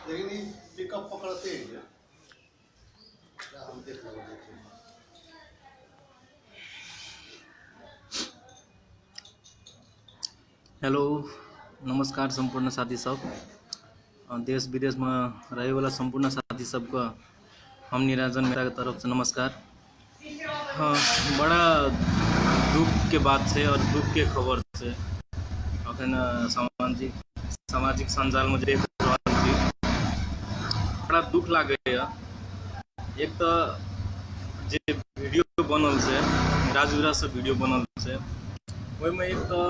लेकिन ई पिकअप पकड़ते ही हम देख लेबै। हेलो नमस्कार सम्पूर्ण साथी सब, देश विदेश में रहे वाला सम्पूर्ण साथी सबके हम निरंजन मेहता के तरफ से नमस्कार। हाँ, बड़ा दुख के बात है और दुख के खबर से अखन सामाजिक संजाल में देख रहल छी, बड़ा दुख लागैया। एक तो जे वीडियो बनल छै, राजविराज से वीडियो बनल छै, ओहिमे एक तो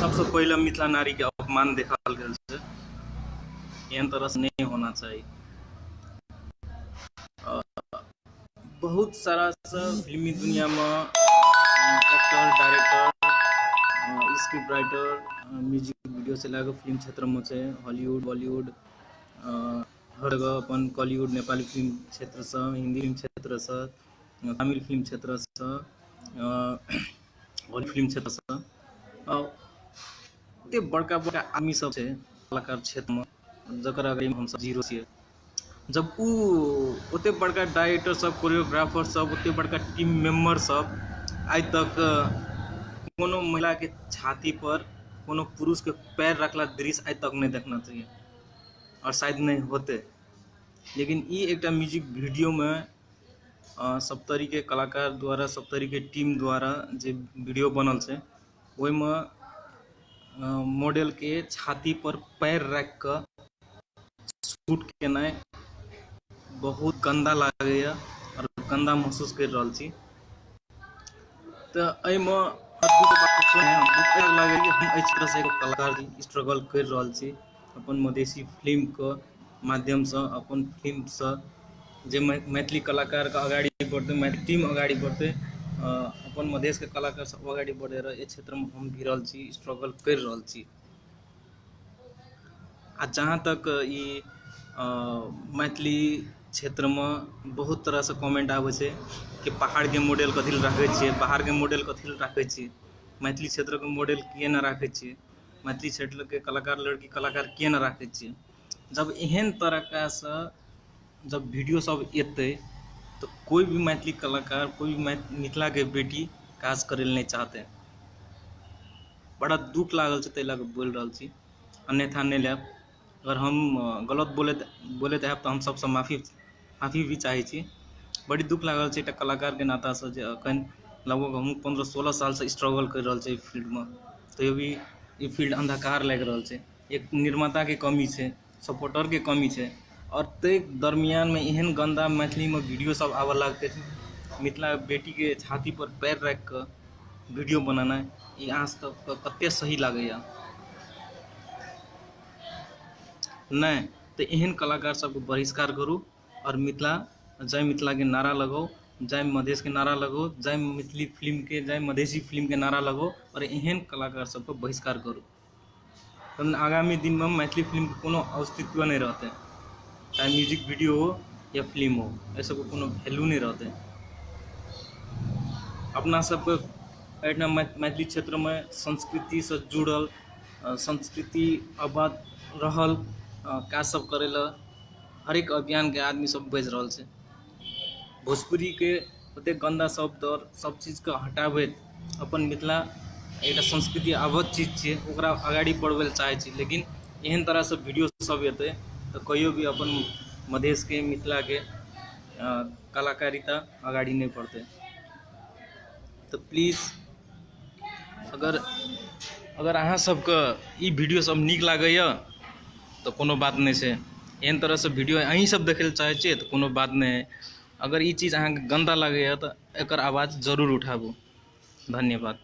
सबसे पहले मिथिला नारी के अपमान देखाल गेल छै। एहन तरह से नहीं होना चाहिए। बहुत सारा से फिल्मी दुनिया में actor, director, script writer, music video से लए कऽ फिल्म क्षेत्र में छै, हॉलीवुड, बॉलीवुड, हर जगह अपन कॉलीवुड, नेपाली फिल्म क्षेत्र से, हिंदी फिल्म क्षेत्र से, तमिल फिल्म क्षेत्र से, हॉलीवुड फिल्म क्षेत्र से एते बड़का बड़का आदमी सब छै कलाकार क्षेत्र में, जकर अगाडि हम सब जीरो छियै। जब उ ओते बड़का डायरेक्टर सब, कोरियोग्राफर सब, ओते बड़का टीम मेंबर सब आइ तक कोनो महिला के छाती पर कोनो पुरुष के पैर रखला दृश्य आइ तक नहीं देखना चाहिए और शायद नहीं होते। लेकिन ई एकटा म्यूजिक वीडियो में सब तरीके कलाकार द्वारा, सब तरीके टीम द्वारा जे वीडियो बनल छै, ओहिमे मॉडल के छाती पर पैर राखि कऽ शूट केनाइ बहुत गंदा लागैया और गंदा महसूस करि रहल छी। तऽ एहिमे लागैया कि हम एहि क्षेत्रसँ एगो कलाकार छी, स्ट्रगल करि रहल छी अपन मधेशी फिल्मके माध्यमसँ, अपन फिल्मसँ जे मैथिली कलाकारके अगाडि बढ़तै, मैथिली टीम अगाडि बढ़तै, अपन मधेशके कलाकार सब अगाडि बढ़ै रहै, एहि क्षेत्रमे हम भिड़ल छी, स्ट्रगल करि रहल छी। आ जहाँ तक ई मैथिली क्षेत्रमे बहुत तरहसँ कमेंट आबै छै कि पहाड़के मॉडल कथी लए राखै छियै, बाहरके मॉडल कथी लए राखै छियै, मैथिली क्षेत्रके मॉडल किए नहि राखै छियै, मैथिली क्षेत्रके कलाकार लड़की कलाकार किए नहि राखै छियै। जब एहन तरीकासँ जब वीडियो सब एतै तऽ कोइ भी मैथिली कलाकार, कोइ भी मिथिलाके बेटी काज करै लए नहि चाहतै। बड़ा दुख लागल छै, ताहि लए कऽ बोलि रहल छी, अन्यथा नहि लेब। अगर हम गलत बोलैत आयब तऽ हम सबसँ माफी भी चाहै छी। बड़ी दुख लागल छै एकटा कलाकारके नातासँ जे एखन लगभग हम 15-16 सालसँ स्ट्रगल करि रहल छी एहि फील्डमे, तैयो भी ई फील्ड अन्धकार लागि रहल छै। एक निर्माताके कमी छै, सपोर्टरके कमी छै, और ताहि दरमियानमे एहन गन्दा मैथिलीमे वीडियो सब आबऽ लागतै, मिथिला बेटीके छाती पर पैर राखि कऽ वीडियो बनेनाइ, ई अहाँ सबके कते सही लागैया? नहि तऽ एहन कलाकार सबके बहिष्कार करू और मिथिला, जय मिथिलाके नारा लगाउ, जय मधेशके नारा लगाउ, जय मैथिली फिल्मके, जय मधेशी फिल्मके नारा लगाउ और एहन कलाकार सबके बहिष्कार करू। तहन आगामी दिनमे मैथिली फिल्मके कोनो अस्तित्व नहि रहतै, चाहे म्यूजिक वीडियो हो या फिल्म हो, एहि सबके कोनो वैल्यू नहि रहतै। अपना सबके एहिठाम मैथिली क्षेत्रमे संस्कृतिसँ जुड़ल, संस्कृति आबाद रहल काज सब करै लए हरेक अभियानके आदमी सब बाजि रहल छै। भोजपुरीके ओतेक गन्दा शब्द आओर सब चीजके हटाबैत अपन मिथिला एकटा संस्कृति आबद्ध चीज छियै, ओकरा अगाडि बढ़बै लए चाहै छी। लेकिन एहन तरहसँ वीडियो सब एतै तऽ कहियो भी अपन मधेशके, मिथिलाके कलाकारिता अगाडि नहि बढ़तै। तऽ प्लीज अगर अहाँ सबके ई वीडियो सब नीक लागैया तऽ कोनो बात नहि छै, एहन तरहसँ वीडियो अहीं सब देखै लए चाहै छियै तऽ कोनो बात नहि है। अगर ई चीज अहाँके गन्दा लागैया तऽ एकर आवाज जरूर उठाबू। धन्यवाद।